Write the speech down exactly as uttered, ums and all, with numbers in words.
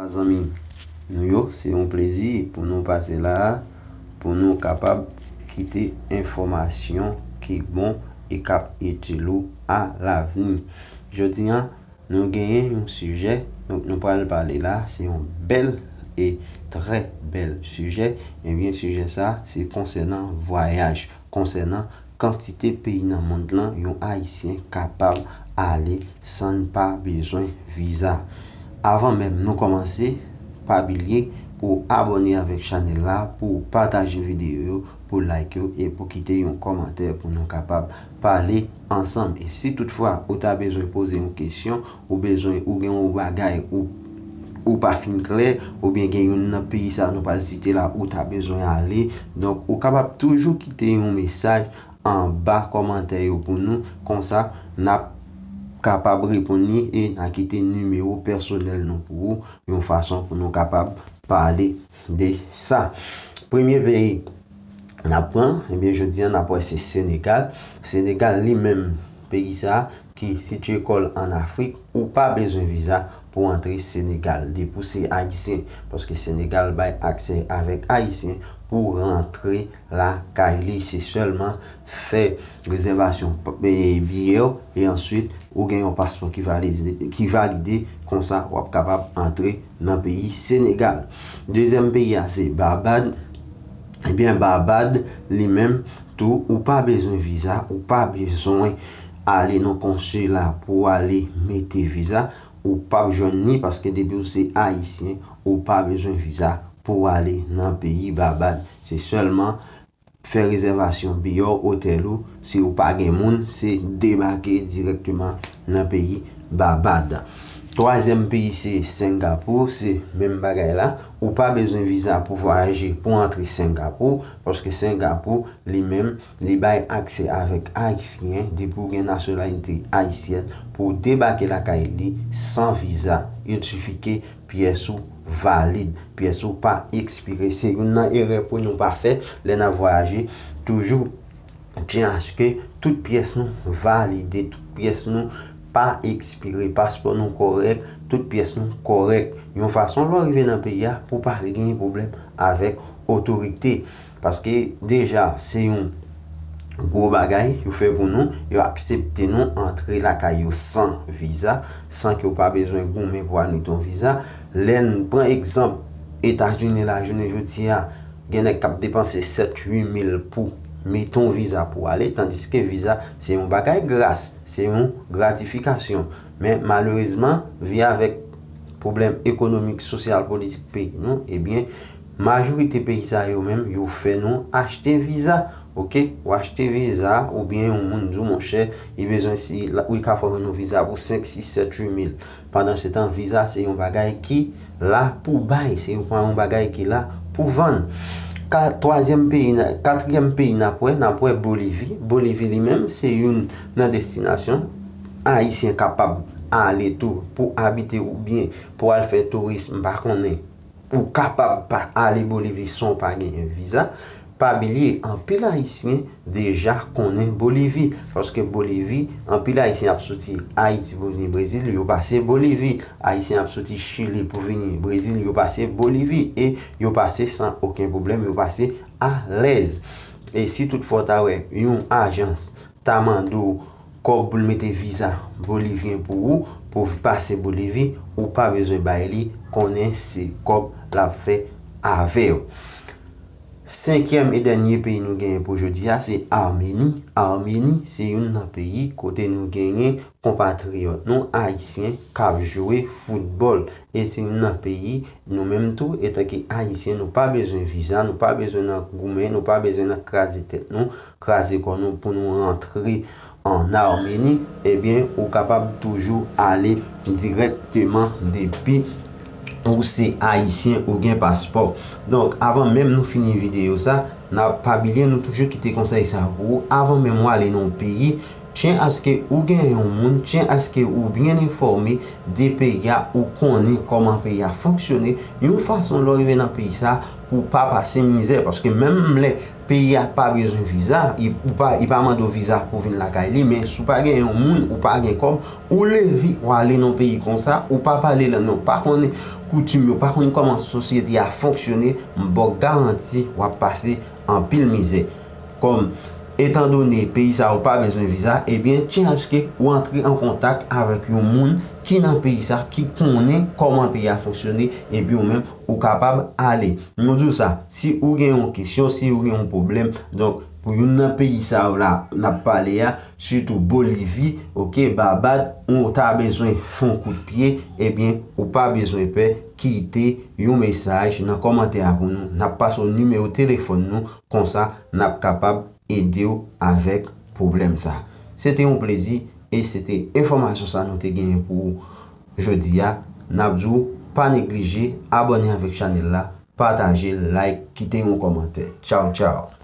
Zanmi nou yo, se yon plezi pou nou pase la a, pou nou kapab kite enfòmasyon ki bon e k ap itil ou alavni. Jodi a, nou genyen yon sijè, donk nou pral pale la, se yon bèl e trè bèl sijè. Ebyen, sijè sa, se konsènan vwayaj, konsènan kantite peyi nan mond lan yon Ayisyen kapab ale san n pa bezwen viza. Avan menm nou kòmanse, pa bliye pou w abòne avèk chanèl la, pou w pataje videyo yo, pou w like yo e pou w kite yon kòmantè pou nou kapab pale ansanm. E si toutfwa ou ta bezwen poze yon kesyon, ou bezwen, ou gen yon bagay ou, ou pa fin klè, oubyen gen youn nan peyi sa nou pral site la ou ta bezwen ale, donk ou kapab toujou kite yon mesaj anba kòmantè yo pou nou, konsa n ap kapab reponn li e n a kite nimewo pèsonèl nou pou ou yon fason pou nou kapab pale de sa. Premye peyi n ap pran, ebyen, jodi a n ap wè se Senegal. Senegal li menm, peyi sa a ki sitiye kò l ann Afrik, ou pa bezwen viza pou antre Senegal, depi w se Ayisyen, paske Senegal bay aksè avèk Ayisyen pou rantre lakay li. Se sèlman fè rezèvasyon p-, e, biyè w e answit ou gen yon paspò ki valide, ki valide, konsa w ap kapab antre nan peyi Senegal. Dezyèm peyi a se Babad. Ebyen, Babad li menm tou, ou pa bezwen viza, ou pa bezwen ale nan konsila pou w ale mete viza, ou p ap jwenn li paske depi w se Ayisyen, ou pa bezwen viza pou w ale nan peyi Babad. Se sèlman fè rezèvasyon biyè w, otèl ou, si w pa gen moun, se debake dirèkteman nan peyi Babad. Twazyèm peyi se Sengapou, se menm bagay la. Ou pa bezwen viza pou vwayaje, pou antre Sengapou, paske Sengapou, li menm, li bay aksè avèk Ayisyen, depi w gen nasyonalite ayisyèn, pou w debake lakay li san viza. Il sifi ke pyès ou valid, pyès ou pa ekspire. Se youn nan erè pou nou pa fè lè n ap vwayaje. Toujou tyen aske tout pyès nou valide, tout pyès nou pa ekspire, paspò nou kòrèk, tout pyès nou kòrèk. Yon fason lè w rive nan peyi a, pou w pa genyen pwoblèm avèk otorite. Paske deja, se yon gwo bagay yo fè pou nou, yo aksepte nou antre lakay yo san viza, san ke w pa bezwen goumen pou al mete yon viza. Lè n pran egzanp Etazini la, jounen jodi a, gen nèg k ap depanse sèt, uit mil pou mete yon viza pou ale, tandiske viza se yon bagay gras, se yon gratifikasyon. Men malerezman, vin avèk pwoblèm ekonomik, sosyal, politik peyi nou, ebyen, majorite peyi sa yo menm, yo fè nou achte viza. Oke, ou achte viza, oubyen yon moun di w, monchè, li bezwen si, li ka fè w jwenn yon viza pou senk, sis, sèt, uit mil. Pandan se tan, viza se yon bagay ki la pou bay, se yon, yon bagay ki la pou vann. Ka-, twazyèm peyi, n a-, katriyèm peyi n ap wè, n ap wè Bolivi. Bolivi li menm, se youn nan destinasyon Ayisyen kapab ale tou pou abite oubyen pou al fè touris, m pa konnen. Ou kapab pa ale Bolivi san w pa genyen viza. Pa bliye, anpil Ayisyen deja konnen Bolivi. Paske Bolivi, anpil Ayisyen ap soti Ayiti pou vini Brezil, yo pase Bolivi. Ayisyen ap soti Chili pou vini Brezil, yo pase Bolivi. E yo pase san okenn pwoblèm, yo pase alèz. E si toutfwa w ta wè yon ajans ta mande w kòb pou l mete viza bolivyen pou ou, pou w pase Bolivi, ou pa bezwen bay li, konnen se kòb l ap fè avè w. Senkyèm e dènye peyi nou genyen pou jodi a, se Armeni. Armeni, se youn nan peyi kote nou genyen konpatriyòt nou, Ayisyen, k ap jwe foutbòl. E se youn nan peyi, nou menm tou, etanke Ayisyen, nou pa bezwen viza, nou pa bezwen nan goumen, nou pa bezwen nan kraze tèt nou, kraze kò nou pou nou rantre ann Armeni, ebyen, ou kapab toujou ale dirèkteman depi ou se Ayisyen, ou gen paspò. Donk, avan menm nou fini videyo sa, n ap pa bliye, nou toujou kite konsèy sa pou ou. Avan menm ou ale nan yon peyi, Tyen aske ou gen yon moun, tyen aske ou byen enfòme de peyi a, ou konnen kòman peyi a fonksyone, yon fason lè w rive nan peyi sa pou w pa pase mizè. Paske menm lè peyi a pa bezwen viza, li pa mande w viza pou w vin lakay li, men si w pa gen yon moun, ou pa gen kòb, ou leve w ale nan peyi konsa, ou pa pale lang nan, ou pa konnen koutim yo, ou pa konn kòman sosyete a fonksyone, m ba w garanti w ap pase anpil mizè. Kòm etandone peyi sa yo pa bezwen viza, ebyen tyen aske ou antre an kontak avèk yon moun ki nan peyi sa, ki konnen kòman peyi a fonksyone, epi ou menm ou kapab ale. Nou di w sa, si ou gen yon kesyon, si ou gen yon pwoblèm, donk pou youn nan peyi sa yo la n ap pale a, sitou Bolivi, oke, Babad, ou ta bezwen fè yon kout pye, ebyen ou pa bezwen pè, kite yon mesaj nan kòmantè a pou nou. N ap pase w nimewo telefòn nou, konsa n ap kapab ede w avèk pwoblèm sa. Se te yon plezi e se te enfòmasyon sa nou te genyen pou ou jodi a. N ap di w pa neglije abòne avèk chanèl la, pataje l, like, kite yon kòmantè. Tchaw, tchaw.